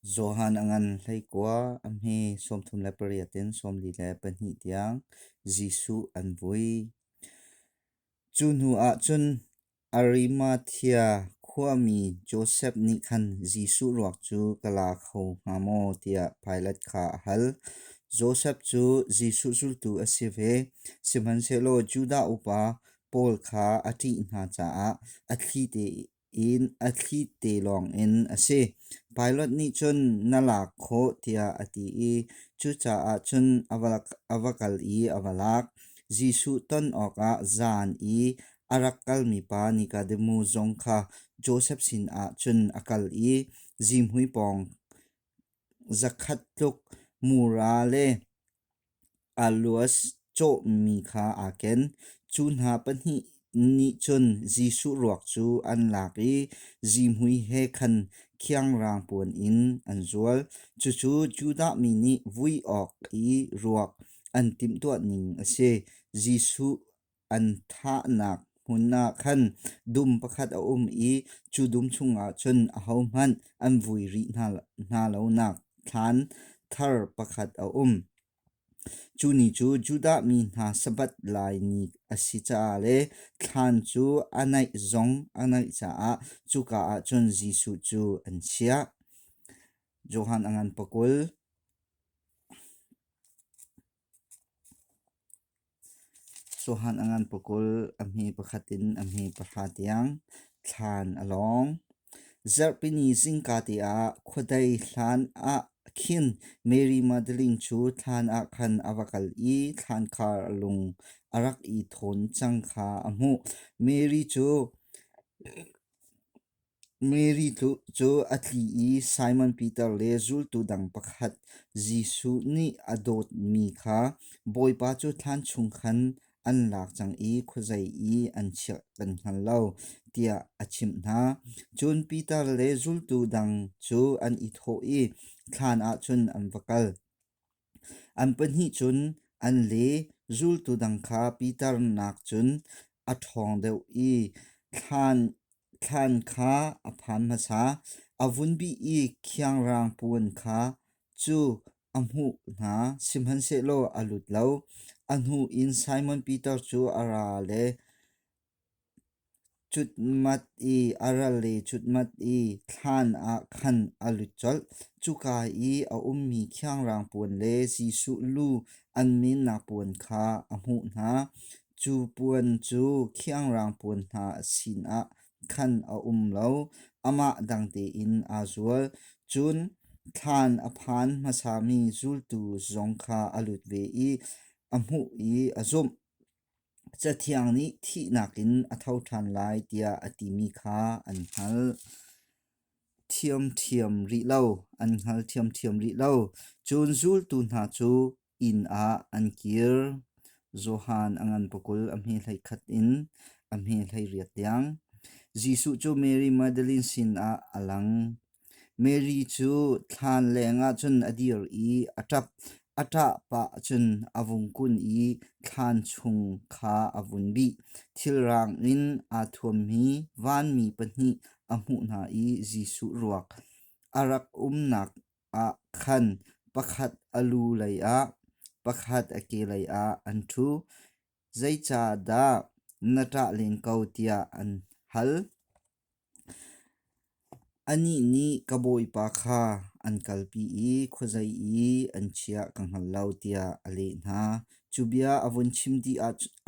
Johan a ngan 19, a hme 38 in 42 tiang Jesuh an vui. Cu hnu ah cun Arimathea khuami Josef nih khan Jesuh ruak cu ka la kho hnga maw tiah Pilat kha a hal. Josef cu Jesuh zultu a si ve, sihmanhsehlaw Judah upa pawl kha a ṭih hna caah a thli tein a thli te lawngin a si. Pilat nih cun na lak khawh tiah a ti i cucaah cun a va kal i a va lak. Jesuh ton awkah zan i a rak kalmi pa Nikodemu zong kha Josef sinah cun a kal i zihmui pawng 100 tluk mura le Aluas cawhmi kha aa ken. Cu hna pahnih nih cun Jesuh ruak cu an lak i zihmui he khan khiangrang puan in an zual. Cucu Judah mi nih vui awk i ruak an timhtuah ning a si. Jesuh an thahnak hmun ah khan dum pakhat a um i cu dum chungah cun ahohmanh an vui rih hna lonak thlan thar pakhat a um. Cu ni cu Judah mi hna Sabbath lai ni a si caah le thlan cu a naih zong a naih caah cuka ah cun Jesuh cu an chiah. Johan a ngan pakul. Johan a ngan pakul, a hme pakhat in a hme pahra tiang thlan a lawng. Zarhpini zingka te ah khuadei hlan ah khin Mary Magdalene cu thlan ah khan a va kal i thlankhar a lung a rak i thawn cang kha a hmuh. Mary cu a tli i Simon Peter le zultu dang pakhat Jesuh nih a dawtmi kha, Bawipa cu thlan chung khan an lak cang i khuazei i an chiah kan hngal lo, tiah a chimh hna. Cun Peter le zultu dang cu an i thawh i thlan ah cun an va kal. An pahnih cun an le zultu dang kha Peter nakcun a ṭhawng deuh i thlan kha a phan hmasa. A vun bih i khiangrang puan kha cu a hmuh hna, sihmanhsehlaw a lut lo. A hnu in Simon Peter cu a ra le cutmat i a ral le cutmat i thlan ah khan a lut colh. Cuka i a ummi khiangrang puan le Jesuh lu an mennak puan kha a hmuh hna. Cu puan cu khiangrang puan hna sinah khan a um lo, amah dang tein aa zual. Cun thlan a phan hmasami zultu zong kha a lut ve i a hmuh i a zumh. Cathiang nih thihnak in a tho ṭhan lai tiah a timi kha an hngalh ṭhiamṭhiam rih lo. An hngal ṭhiamṭhiam rih lo. Cun zultu hna cu inn ah an kir. Johan a ngan pakul a hme 11 in a hme 18 tiang. Jesuh cu Mary Magdalene sinah a lang. Mary cu thlan lengah cun a dir i a ṭap. A ṭah pah cun a vung kun i thlan chung kha a vun bih. Thilrang in aa thuammi vanmi pahnih a hmuh hna i Jesuh ruak a rak umnak ah khan pakhat a lu leiah, pakhat a ke leiah an ṭhu. Zeicahdah na ṭah len ko tiah an hal. Anih nih ka bawipa kha an kalpi i khuazei i an chiah ka hngal lo tiah a leh hna. Cu bia a vun chim dih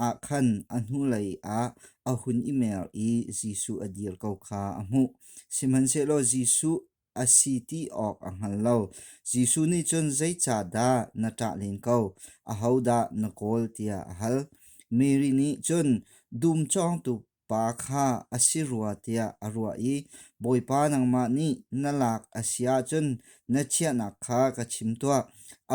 ah khan a hnulei ah a hun i mer i Jesuh a dir ko kha a hmuh. Sihmanhsehlaw Jesuh a si ti awk a hngal lo. Jesuh nih cun zeicahdah na ṭah len ko? Ahodah na kawl? tiah a hal. Mary nih cun dum cawngtu pa kha a si rua tiah a ruah i Bawipa nangmah nih na lak a si ahcun na chiahnak kha ka chim tuah.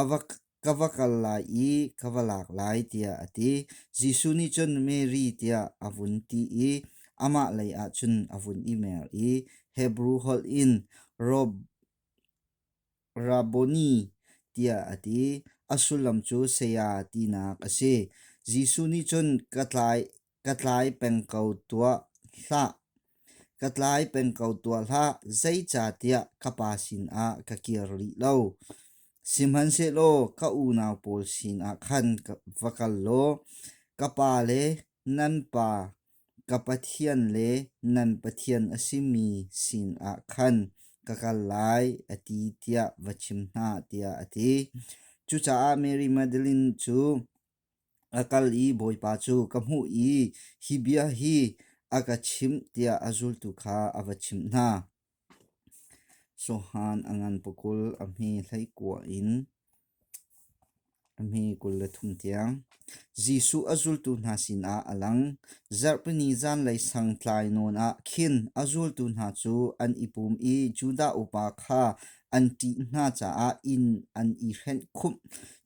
A va ka va kal lai i ka va lak lai tiah a ti. Jesuh nih cun Mary tiah a vun ti i amah lei ah cun a vun i mer i Hebru holh in Rob Rabboni tiah a ti. A sullam cu saya tinak a si. Jesuh nih cun ka tlai, ka tlai peng ko tuah hlah. Ka tlai peng ko tuah hlah, zeicahtiah ka Pa sinah ka kir rih lo. Sihmanhsehlaw ka unau pawl sinah khan va kal law, ka Pa le nan Pa, ka Pathian le nan Pathian a simi sinah khan ka kal lai, a ti tiah va chim hna, tiah a ti. Cucaah Mary Magdalene cu a kal i Bawipa cu ka hmuh i hi bia hi a ka chimh tiah a zultu kha a va chimh hna. Johan a ngan pakul a hme 19 in a hme 23 tiang. Jesuh a zultu hna sinah a lang. Zarhpini zanlei sang tlai nawn ah khin a zultu hna cu an i pum i Judah upa kha an ṭih hna caah inn an i hrenh khumh.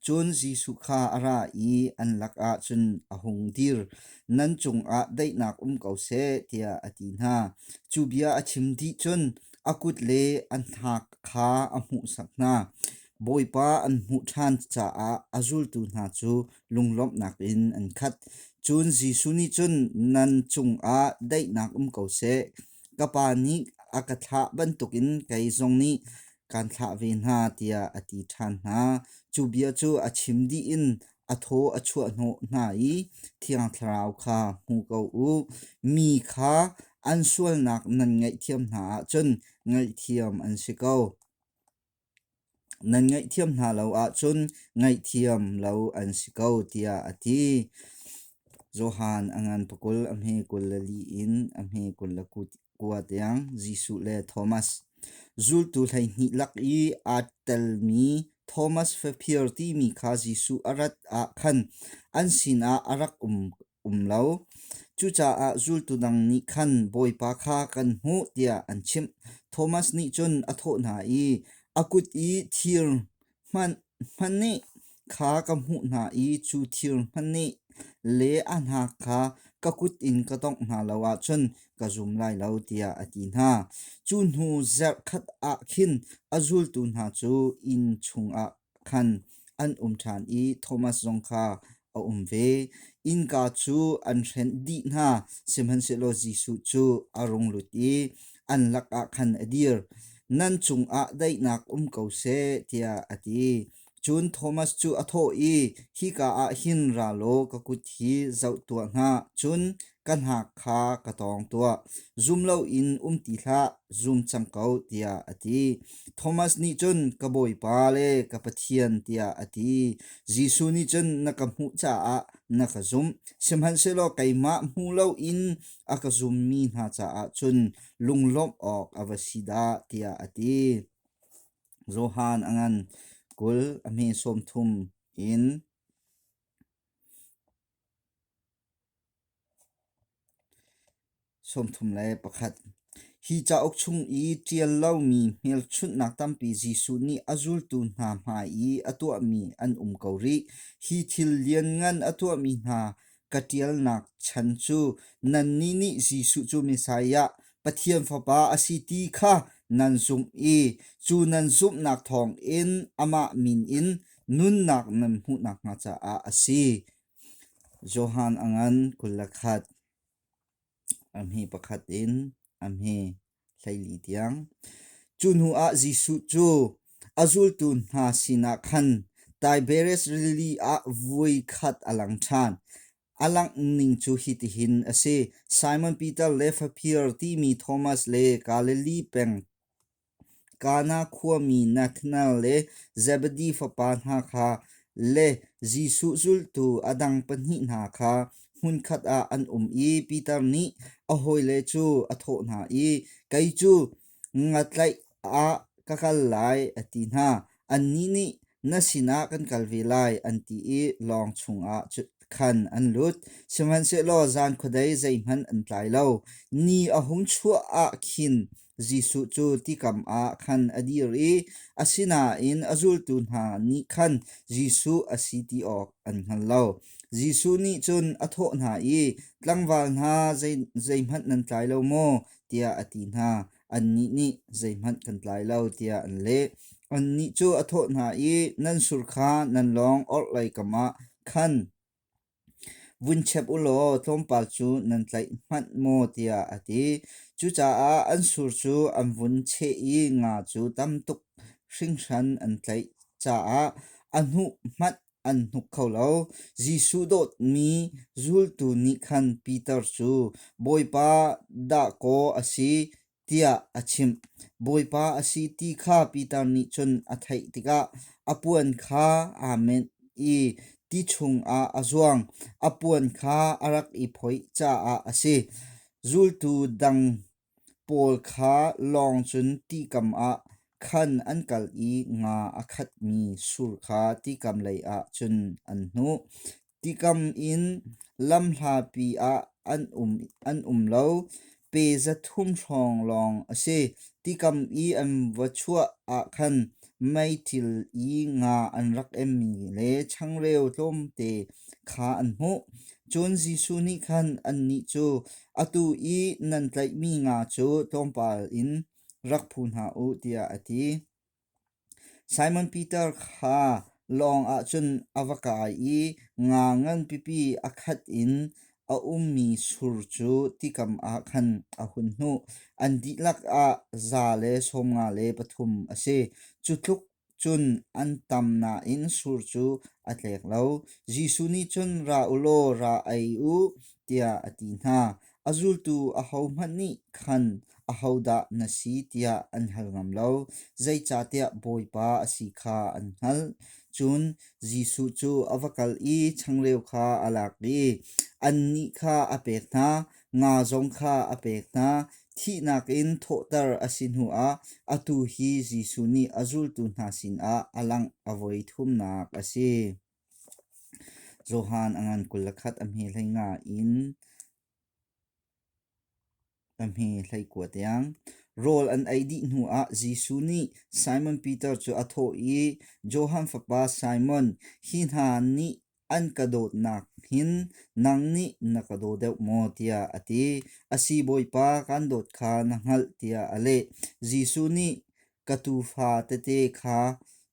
Cun Jesuh kha a ra i an lakah cun a hung dir. Nan cungah daihnak um ko seh, tiah a ti hna. Cu bia a chim dih cun a kut le a hnak kha a hmuhsak hna. Bawipa an hmuh ṭhan caah a zultu hna cu lunglawmhnak in an khat. Cun Jesuh nih cun, Nan cungah daihnak um ko seh. Ka Pa nih a ka thlah bantukin kei zong nih kaan thlah ve hna, tiah a ti ṭhan hna. Cu bia cu a chim dih in a thaw a chuahhnawh hna i Thiang Thlarau kha hmu ko u. Mi kha an sualnak nan ngaihthiam hna ahcun ngaihthiam an si ko. Nan ngaihthiam hna lo ahcun ngaihthiam lo an si ko, tiah a ti. Johan a ngan pakul a hme 24 in a hme 29 tiang Jesuh le Thomas. Zultu 12 lak i aa telmi Thomas faphir timi kha Jesuh a rat ah khan an sinah a rak um um lo. Cucaah zultu dang nih khan Bawipa kha kan hmuh tiah an chimh. Thomas nih cun a thawh hna i, A kut i thir hmanh kha ka hmuh hna i cu thir hmanh le a hnak kha ka kut in ka tawngh hna lo ahcun ka zum lai lo, tiah a ti hna. Cu hnu zarh khat ah khin a zultu hna cu inn chungah khan an um ṭhan i Thomas zong kha a um ve. Innka cu an hrenh dih hna, sihmanhsehlaw Jesuh cu a rung lut i an lakah khan a dir. Nan cungah daihnak um ko seh, tiah a ti. Cun Thomas cu a thawh i, Hika ah hin ra law ka kut hi zoh tuah hna, cun ka hnak kha ka tawng tuah. Zum loin um ti hlah, zum cang ko, tiah a ti. Thomas nih cun, Ka Bawipa le ka Pathian, tiah a ti. Jesuh nih cun, Na ka hmuh caah na ka zumh. Sihmanhsehlaw keimah hmu loin a ka zummi hna caah cun lunglawmh awk a va si dah, tiah a ti. Johan a ngan 20 a hme 30 in 31. Hi cauk chung i ṭial lomi hmelchunhnak tampi Jesuh nih a zultu hna hmai i a tuahmi an um ko rih. Hi thil lianngan a tuahmi hna ka ṭialnak chan cu nannih nih Jesuh cu Messiah, Pathian Fapa a si ti kha nan zumh i cu nan zumhnak thawngin amah min in nunnak nan hmuh nakhnga caah a si. Johan a ngan 21, a hme pakhat in a hme 14 tiang. Cu hnu ah Jesuh cu a zultu hna sinah khan Tiberias rili ah voi khat a lang ṭhan. A langh ning cu hitihin a si: Simon Peter le faphir timi Thomas le Galilee peng Kana khuami Nathanael le Zebedi fapa hna kha le Jesuh zultu a dang pahnih hna kha hmunkhat ah an um i Peter nih a hawile cu a thawh hna i, “Kei cu ngatlaih ah ka kal lai,” a ti hna. Annih nih, “Na sinah kan kal ve lai,” an ti i lawng chungah khan an lut. Sihmanhsehlaw zan khuadei zeihmanh an tlai lo. Ni a hung chuah ah khin Jesuh cu tikam ah khan a dir i asinain a zultu hna nih khan Jesuh a si ti awk an hngal lo. Jesuh nih cun a thawh hna i, “Tlangval hna, zeihmanh nan tlai lo maw?” tiah a ti hna. Annih nih, “Zeihmanh kan tlai lo,” tiah an leh. Annih cu a thawh hna i, “Nan sur kha nan lawng orhlei kam ah khan. Vun chep u law tlawmpal cu nan tlaih hmanh maw tiah a ti. Cucaah an sur cu an vun cheh i nga cu tam tuk hringhran an tlaih caah a hnuh hmanh an hnuk kho lo. Jesuh dawtmi zultu nih khan Peter cu, Bawipa dahkaw a si, tiah a chimh. Bawipa a si ti kha Peter nih cun a theih tikah a puan kha aa menh i ti chungah a zuang. A puan kha a rak i phoih caah a si. Zultu dang pawl kha lawng cun tikam ah khan an kal i nga a khatmi sur kha tikam leiah cun an hnuh. Tikam in lamhlapi ah an um lo, pe 300 hrawng lawng a si. Tikam i an va chuah ah khan meiṭil i nga an rak emmi le changreu tlawmte kha an hmuh. Cun Jesuh nih khan annih cu, Atu i nan tlaihmi nga cu tlawmpal in rak phu hna u, tiah a ti. Simon Peter kha lawng ah cun a va kai i nga nganpipi a khat in a ummi sur cu tikam ah khan a hun hnuh. An dihlak ah 153 a si. Cu tluk cun an tam nain sur cu a tlek lo. Jesuh nih cun, “Ra u law ra ei u,” tiah a ti hna. A zultu ahohmanh nih khan, “Ahodah na si?” tiah an hal ngam lo, zeicahtiah Bawipa a si kha an hngalh. Cun Jesuh cu a va kal i changreu kha a lak i annih kha a pek hna, nga zong kha a pek hna. Thihnak in thawhter a si hnuah atu hi Jesuh nih a zultu hna sinah a langh a voi thumnak a si. Johan a ngan 21 a hme 15 in a hme 19 tiang. Rawl an ei dih hnuah Jesuh nih Simon Peter cu a thawh i, Johan fapa Simon, hi hna nih an ka dawtnak hin nang nih na ka daw deuh maw? tiah a ti. A si Bawipa, kan dawt kha na hngalh tiah a leh. Jesuh nih ka tuufa tete kha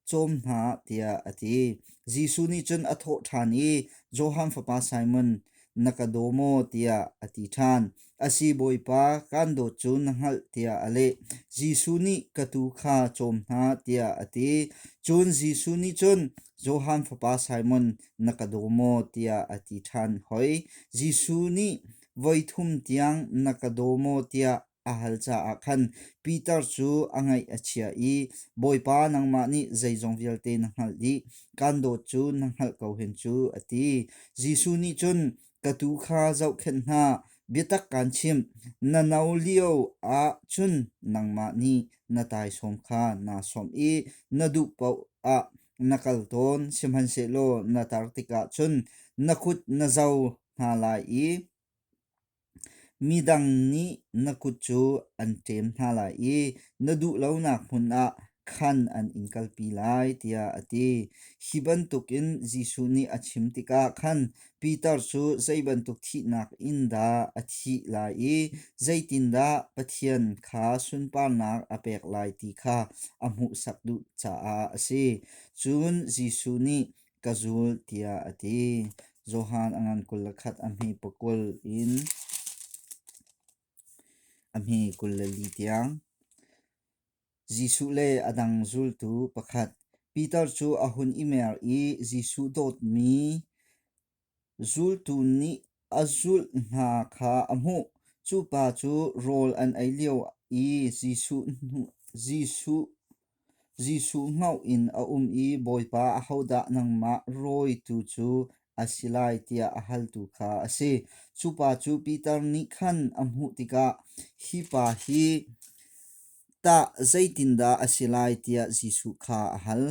cawm hna tiah a ti. Jesuh nih cun a thawh ṭhan i, Johan fapa Simon, na ka daw maw? tiah a ti ṭhan. A si Bawipa, kaan dawt cu na hngalh tiah a leh. Jesuh nih ka tuu kha cawm hna tiah a ti. Cun Jesuh nih cun, Johan fapa Simon, na ka daw maw? tiah a ti ṭhan hoi. Jesuh nih voi thum tiang na ka daw maw tiah a hal caah khan Peter cu a ngaih a chia i, Bawipa, nangmah nih zeizong vialte na hngalh dih, kaan dawt cu na hngalh ko hen cu, a ti. Jesuh nih cun, Ka tuu kha zohkhenh hna, biatak kaan chimh, na no lio ah cun nangmah nih na taisawm kha naa sawmh i na duh paoh ah na kal tawn, sihmanhsehlaw na tar tikah cun na kut na zo hna lai i Midang nih na kut cu an ṭem hna lai i na duh lonak hmun ah khan an in kalpi lai, tiah a ti. Hi bantukin Jesuh nih a chim tikah khan Peter cu zei bantuk thihnak in dah a thih lai i zeitindah Pathian kha sunparnak a pek lai ti kha a hmuhsak duh caah a si. Cun Jesuh nih ka zul tiah a ti. Johan a ngan 21 a hme pakul in a hme 24 tiang. Jesuh le a dang zultu pakhat Peter cu a hun i mer i Jesuh dawtmi Zultu nih a zulh hna kha a hmuh. Cu pa cu rawl an ei lio i Jesuh hngoh in a um i, “Bawipa, ahodah nangmah rawitu cu a si lai?” tiah a haltu kha a si. Cu pa cu Peter nih khan a hmuh tikah, “Hi pa hi tah zeitindah a si lai?” tiah Jesuh kha a hal.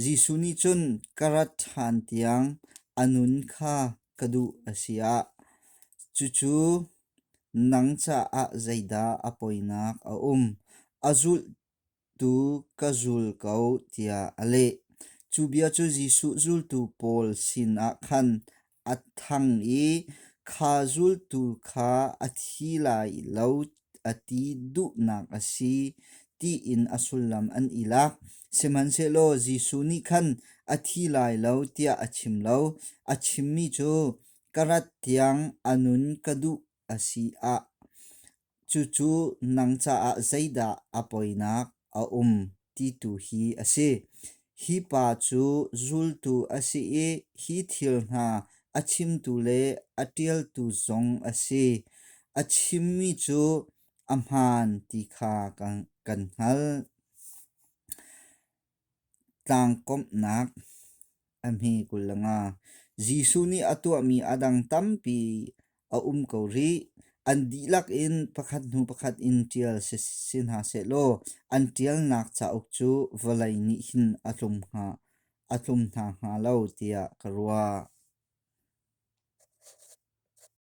Jesuh nih cun, “Ka rat ṭhan tiang a nun kha ka duh a si ah, cucu nang caah zeidah a poinak a um? A zulhtu ka zul ko,” tiah a leh. Cu bia cu Jesuh zultu pawl sinah khan a thang i kha zultu kha a thi lai lo a ti duhnak a si tiin a sullam an i lak. Sihmanhsehlaw Jesuh nih khan a thi lai lo tiah a chim lo. A chimmi cu. Ka rat tiang a nun ka duh a si ah cucu nang caah zeidah a poinak a um ti tu hi a si. Hi pa cu zultu a si i hi thil hna a chimtu le a ṭialtu zong a si. A chimmi cu a hmaan ti kha kan hngalh. Tlangkomhnak a hme 25. Jesuh nih a tuahmi a dang tampi a um ko rih. An dihlak in pakhat hnu pakhat in ṭial si hna sehlaw an ṭialnak cauk cu vawlei nih hin a tlum hna hnga lo tiah ka ruah.